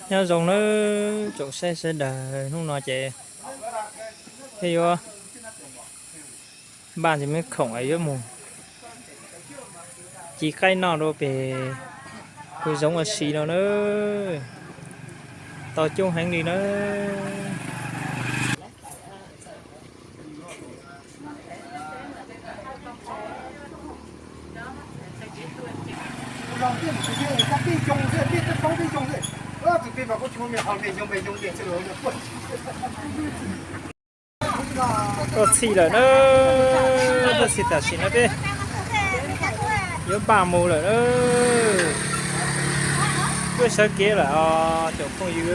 Nyob zoo nawb tsoom saib sawv daws, hnub no ces peb yuav npaj ntsis me khoom yuav mus ci qaib noj rau pem kuv zoov ua si no na. Tau coob heev li na. Tuaj txhij lawm na, tuaj txhij tam sim no peb yuav npaj mus lawm na. Tuaj sawv kev lawm os tsoom phooj ywg.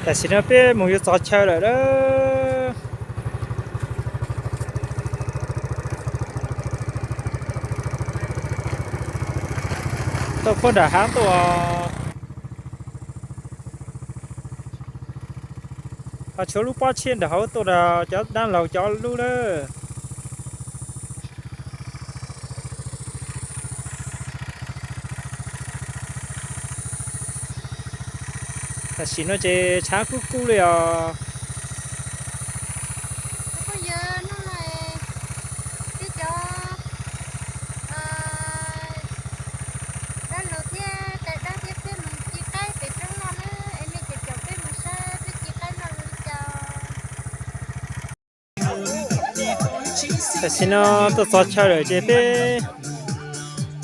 Tam sim no peb mus yuav txog chaw lawm na. Tuaj puag nram hav tuaj. Ho tshuav lub pob tshiab nram hauv tuaj rau cov dab laug cov lub na. Tam sim no ces tshav kub kub li os. Peb cov dab laug thiab tais dab thiab peb mus ci qaib pem roob noj na, es nej ces caum peb mus saib peb ci qaib noj zoo li cas. Tam sim no tuaj txog chaw lawm ces peb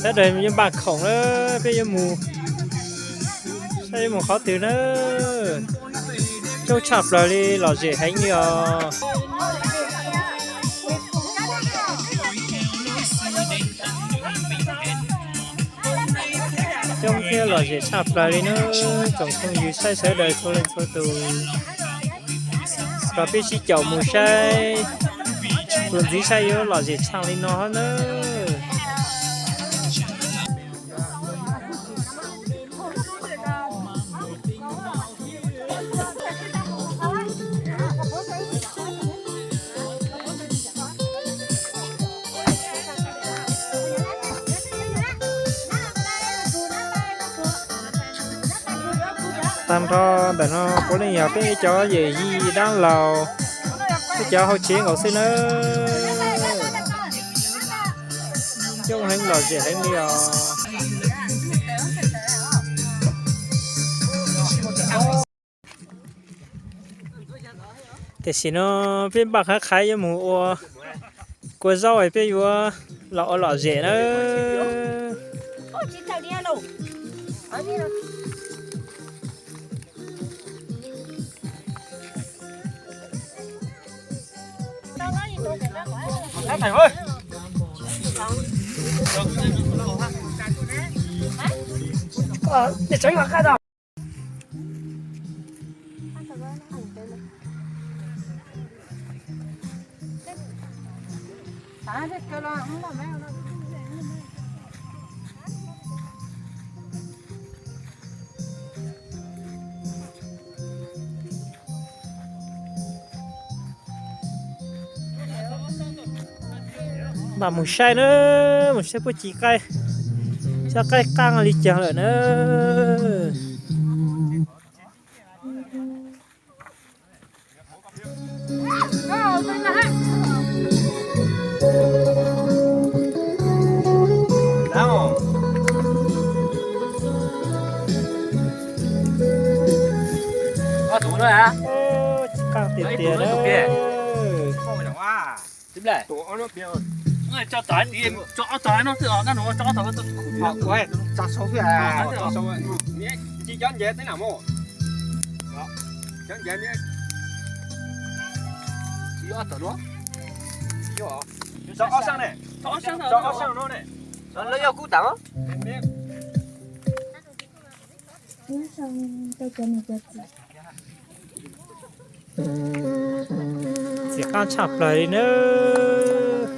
sawv daws yuav npaj khoom na, peb yuav mus saib yuav mus qhov twg na. Coob tshaj plaws li, lom zem heev li os. Coob thiab lom zem tshaj plaws li na, tsoom phooj ywg saib sawv daws txhua leej txhua tus. Kom peb sib caum mus saib, tus ntxiv saib yuav lom zem tshaj li no hov na. Tag nrho ntawm no puav leej yog peb cov yawm yij dab laug, peb cov hauv tsev nkaus xwb nawb. Coob heev lom zem heev li os. Tam sim no peb npaj qhaiv qhaiv yuav mus ua kua zaub es peb yuav los ua lom zem nawb. Npaj mus saib na, mus saib puab ci qaib, saib qaib qaab li caag lawm na. Ci qaab tiag tiag na. Tso ob tog no xwb, nab nus tso ob tog. Ci cov nce teb na mus. Cov nce, ci ob tog no. Tso ob sab ne. Tso ob sab no ne. Lawv yog kub tam. Txiv qab tshaj plaws li nawb.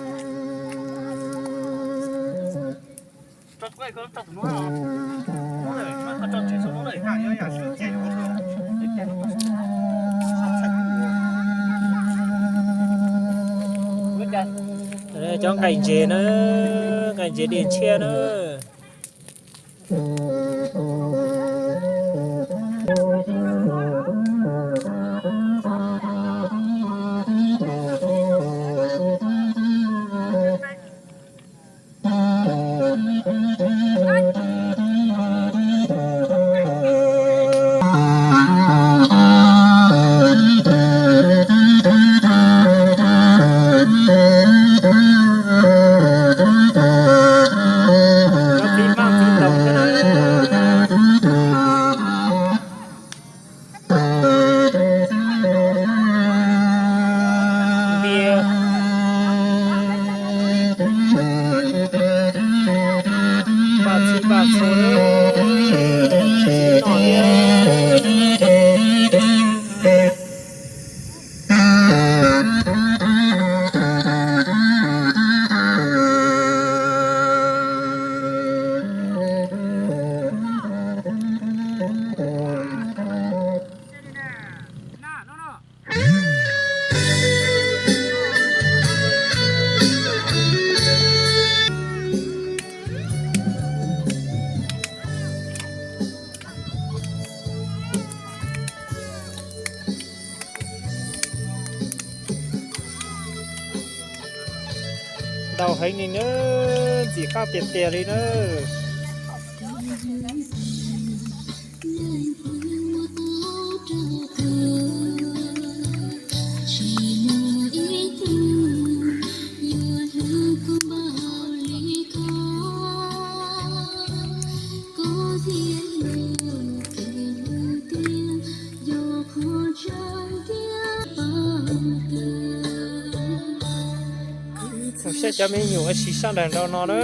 Cov nqaij ntses na, nqaij ntses diaj ntshiab na. Ntau heev li nawb, ntxim qab tiag tiag li nawb. Saib cov me nyuam ua si sab nraud no na.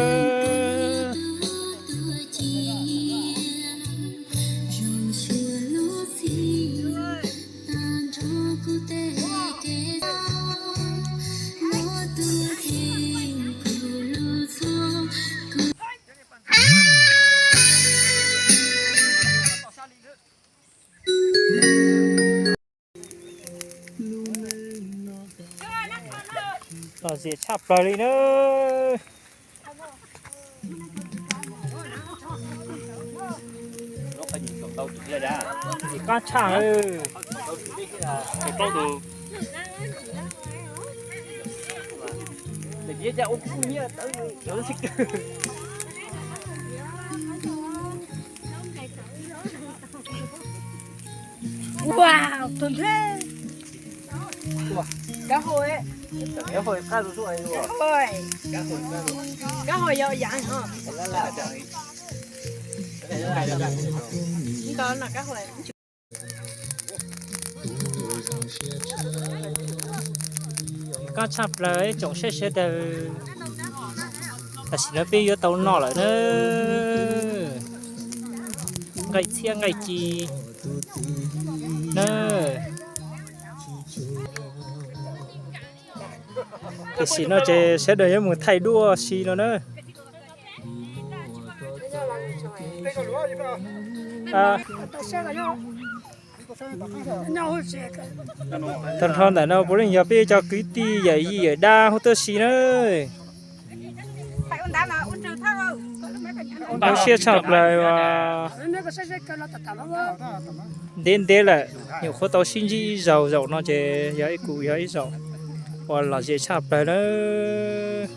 Lom zem tshaj plaws li nawb. Ntxim qab tshaj. Ua, tus nthe. Cá hồi ấy. Cá hồi qab zuj zus. Cá hồi. Cá hồi yog yam hov. Cá hồi. Qab tshaj plaws ib tsoom saib sawv daws. Tam sim no peb yuav tau noj lawm na. Nqaij txhiab nqaij ci na. Tam sim no ces sawv daws yuav mus thaij duab si no na. Tag nrho ntawm no puav leej yog peb cov kwv tij yawm yij yawm dab huv tib si na. Zoo siab tshaj plaws as. Ntev ntev lawm nyuam qhuav tau sib ntsib ib zaug, zaum no ces yog ib, kuj yog ib zaug uas lom zem tshaj plaws nawb.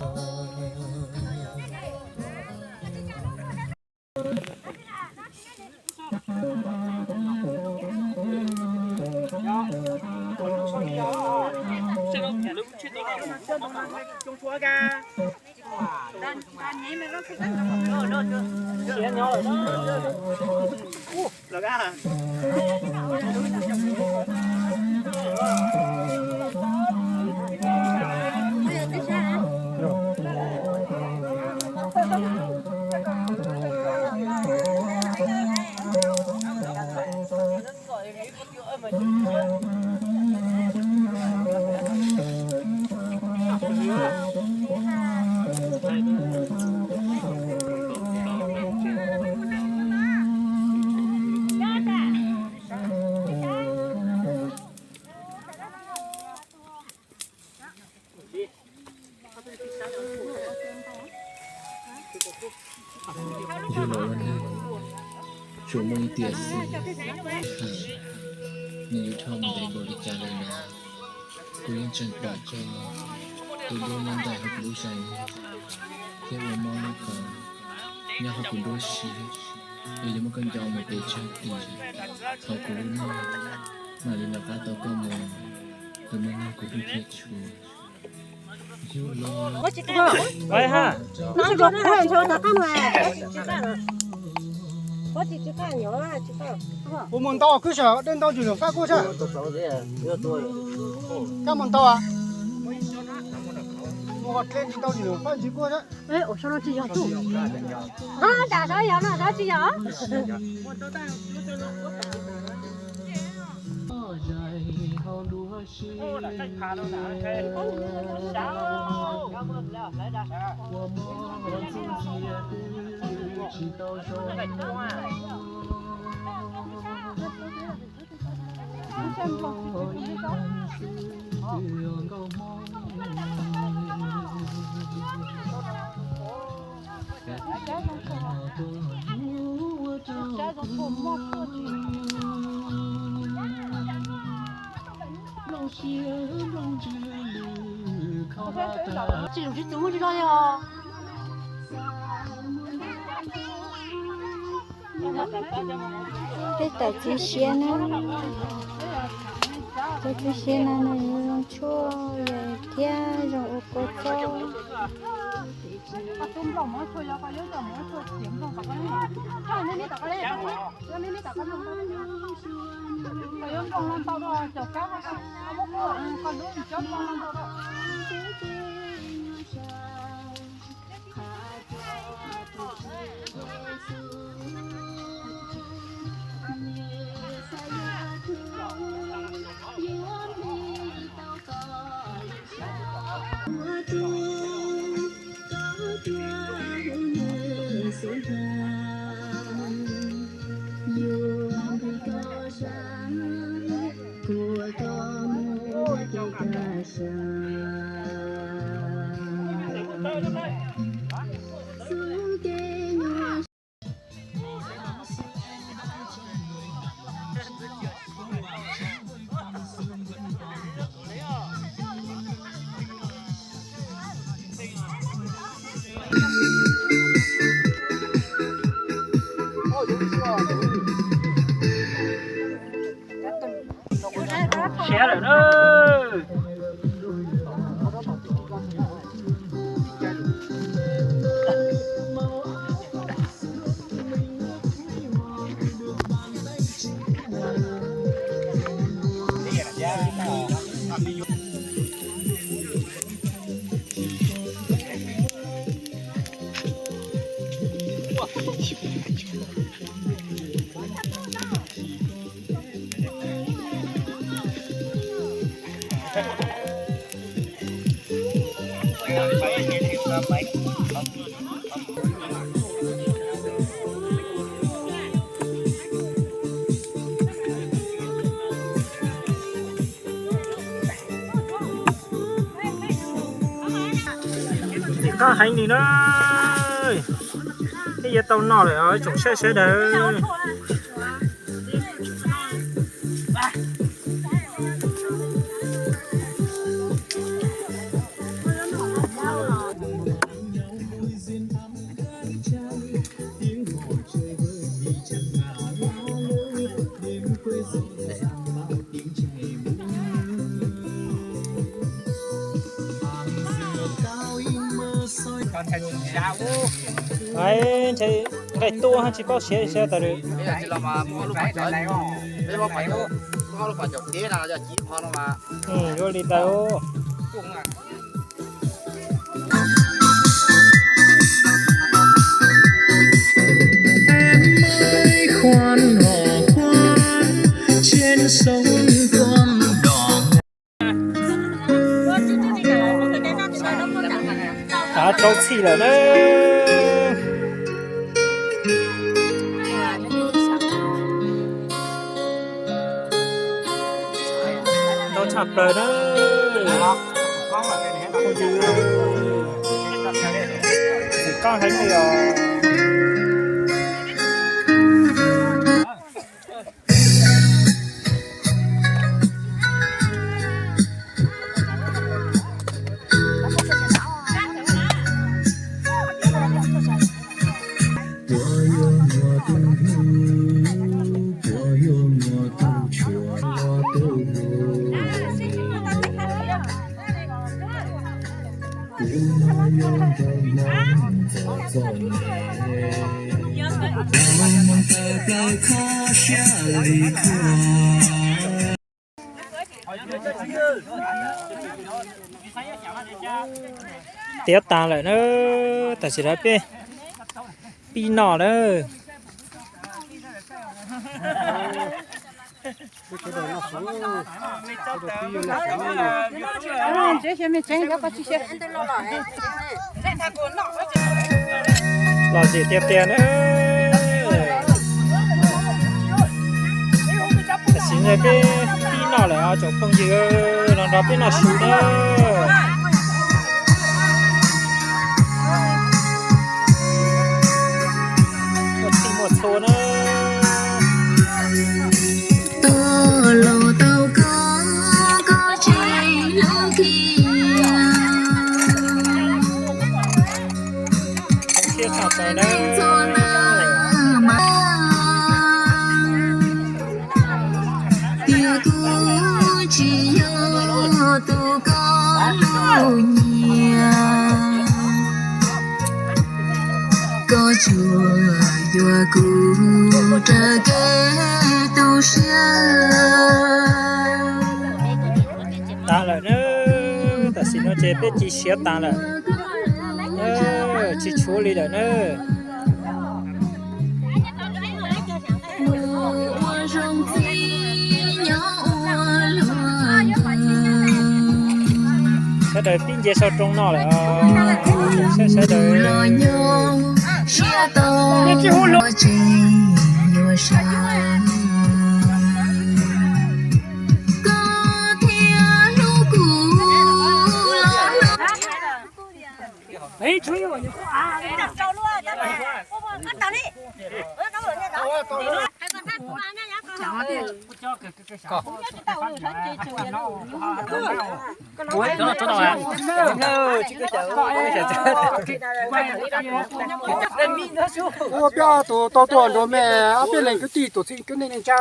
Yug los ua neeg tsuas muaj ib tiam xwb, nws yuav dhau mus ntev npaum li cas li los kuv yeej tseem pom koj tua duab nyob ntawm hauv kuv lub zos, thiab ua mob lub kaus nyob hauv kuv nruab siab, es yuav muab koj ncaws mus pes tsawg tim hauv kuv lub neej mam li nrog qab tau koj mus, tus me neeg kuv hlub thiab tshua. Kuv mus ntau kwj sav dej ntau ntsis lwm qab kuj sab. Koj mus ntau a? Mus qhov dlej ntsis ntau ntsis lwm qab ntsis kuj sab. Ua no tsis yog tuj. Nram saud yog no, saud tsis yog. Tsis tsis txus muaj tsis zog li os. Peb tam txiv siab na, peb txiv siab na nws yuav zoo tshuaj yam thiab zoo ua kua txob. Siab lawm na. Tim qab heev li na, twb yuav tau noj lawm os tsoom saib sawv daws. Ai, ntshe nqaij tuaj tsis paub siav siav tas li. Yuav li ntawd. Tav rau txhij lawm na. Ntau tshaj plaws na. Txim qab heev li os. Tiav tas lawm na, tam sim no peb pib noj na. Lom zem tiag tiag na. Tam sim no peb pib noj lawm os tsoom phooj ywg, los nrog peb noj su na. Muaj txhij muaj txhua na. Tuaj los tau koj, koj tsis hlub kiag. Thiab tshaj plaws na. Tias kuv tsis yog tus koj hlub nyiam, koj tsuas yuav kuv raws kev tu siab. Tas lawm na, tam sim no ces peb ci siav tas lawm, tsis tshuav li lawm na. Sawv daws pib nce sau roob noj lawm, sawv daws. Ua peb tus tau tuaj nrog me ob peb leeg kwv tij tus txheej kwv neej neej tsa,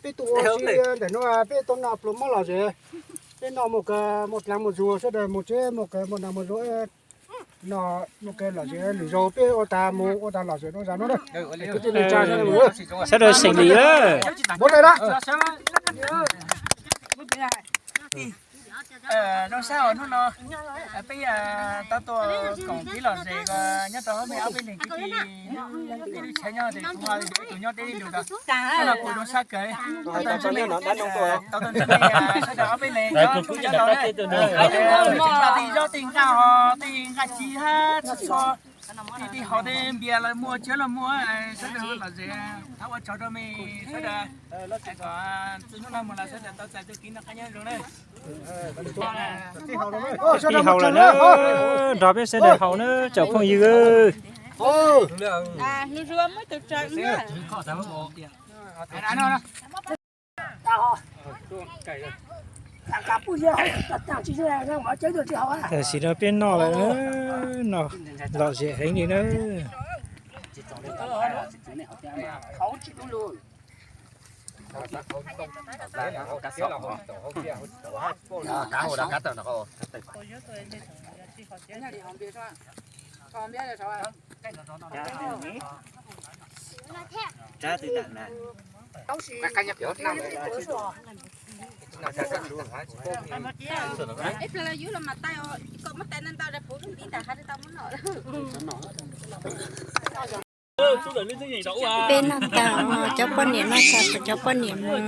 peb tuaj ua si ntawm no peb tuaj noj pluas mob lom zem, peb noj muaj kawg muaj dlaag muaj zug, sawv daws mus tsev muaj kawg muaj dlaag muaj zug, noj muaj kawg lom zem lwm zaug peb ua tas mus ua tas lom zem rau zag no na. Kwv tij neej tsa sawv daws seem lim lawm. Npaum li na. Zoo sab os, hnub no peb tau tuaj koom kev lom zem nyob rau ob peb leeg kwv tij, ib lub chaw nyob ces kuv ho yuav ib tug nyob deb li lus ntawd. Hnub no kuj zoo sab kawg, tau tuaj ntsib nej, tau tuaj ntsib nej sawv daws ob peb leeg nyob rau tij zaub tij nqaij ho tij nqaij ci hab txhua txhua, tij tij haus tej npias los muaj tsiab los muaj, sawv daws lom zem, thov ua tsaug rau mej sawv daws, kom txij hnub no mus los sawv daws tau txais txoj kev noj qab nyob zoo na. Tij haus na, nrog peb sawv daws haus na tsoom phooj ywg. Tam sim no peb noj lawm, noj lom zem heev li na. Peb noj tag, cov poj niam noj tag, cov poj niam mus,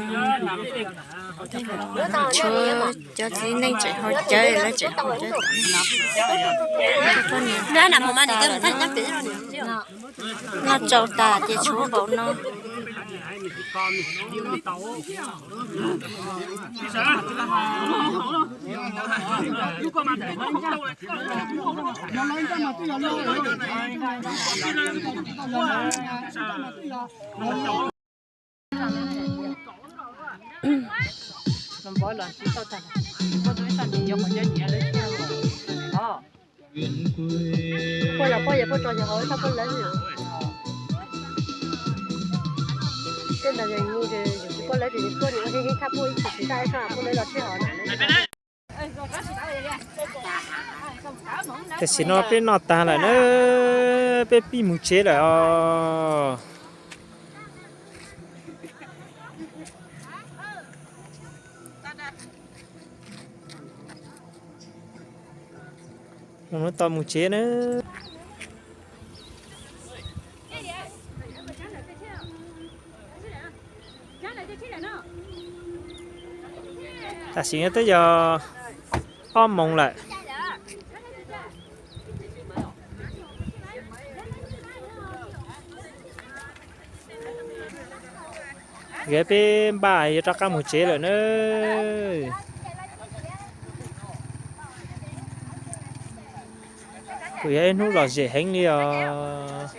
tshuav cov txiv neej tseem hau cawv, lawv tseem hau cawv tom. Noj tsau tas ces tshuav npaum no. Tam sim no peb noj tag lawm na, peb pib mus tsev lawm os. Mus tau mus tsev na. Tam sim no twb yog ob moos lawm. Nkawd peb npaj yuav rov qab mus tsev lawm na. Kuj yog ib hnub lom zem heev li os.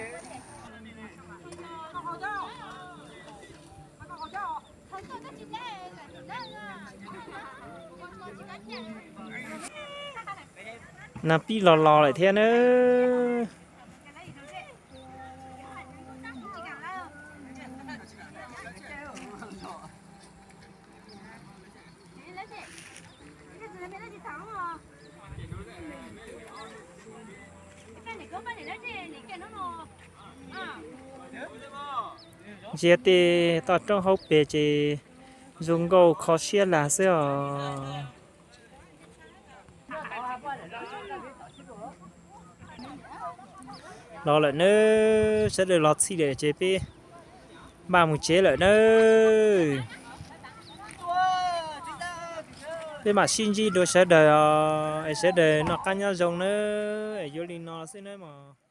Nas pib los los lawm thiab na. Ntsia tej toj roob hauv pes ces zoo nkauj kho siab lag xwb os. Los lawm nawb, sawv daws los txhij lawm ces peb npaj mus tsev lawm nawb. Peb mam sib ntsib dua sawv daws os, es sawv daws noj qab nyob zoo nawb, es yuav li no xwb nawb mog.